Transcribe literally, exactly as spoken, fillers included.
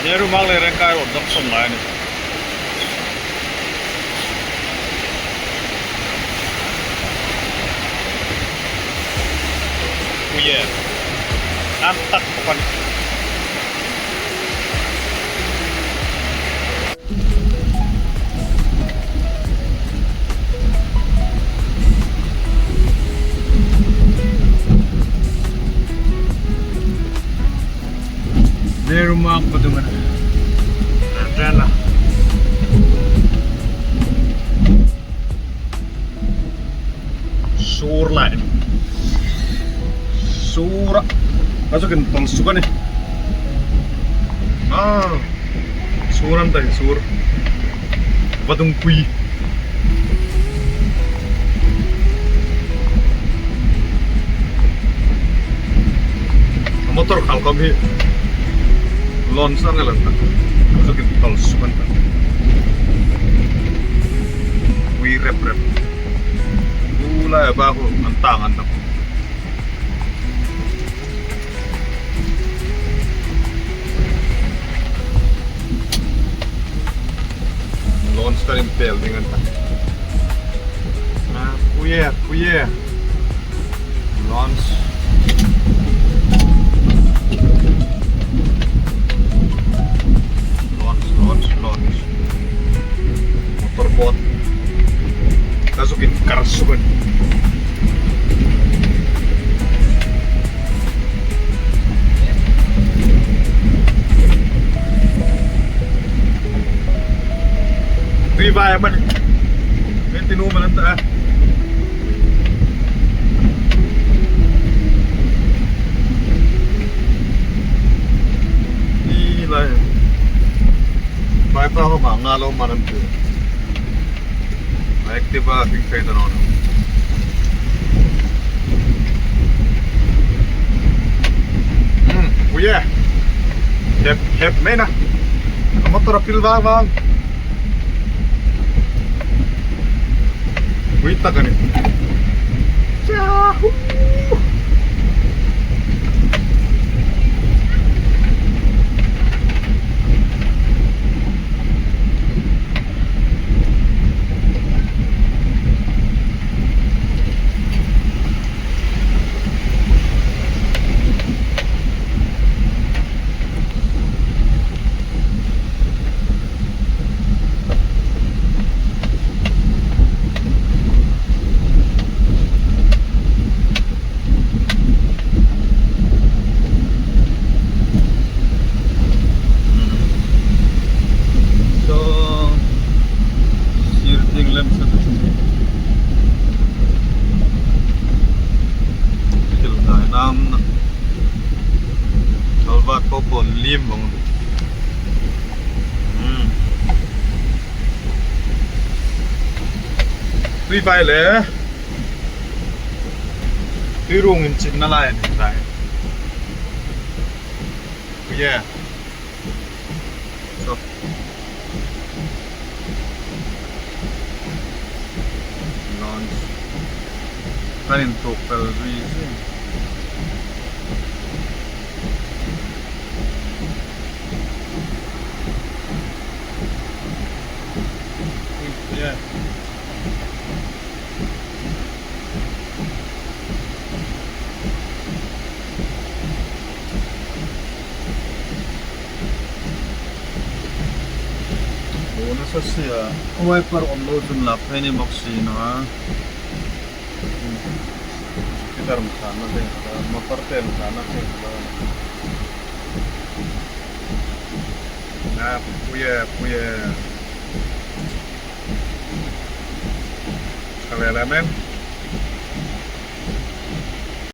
Nehru Marg le Rengkai Road junction lai a nih. Ui e. An tak bawk a nih. Nehru Marg pathum a nih. Ran ran la. Sur lai. Sur a. Ka chu kin tol suk a nih. Ah. Sur an tai, sur. Vadungpui. Motor khal khawm hi lawn sang el an ta. Ka chu kin tol suk an ta. Ui rep rep. U lai a ba hu an tang an ta. Launch ka rin pel ding an ta. Ah, pui e, pui e. Launch. Launch, launch, launch. Motor boat. Ka zuk inkar suk a nih. Tui vai a man. Min ti nu man an ta. Ni lai. Vai pa ho ma nga lo man an tu. Activa hring phei ta naw. Hmm, pui e. Hep, hep mai na. A motor a pil vang vang. Pui tak a nih. Yahoo! Saw, sir ding lem sa. Thil dai nam na. Salvat po po lim bang. Hmm. Tui vai le. Tui rung in chin na lai ni tai. Yeah. So. Launch. Kan inthawk fel zui zui. Yeah. Bonus a sia, wiper awm lo chun lak phei ni bawk si naw a. Ki darm thlan na thei, motor tel thlan na thei. Na, pui e, pui e. Ka le le men.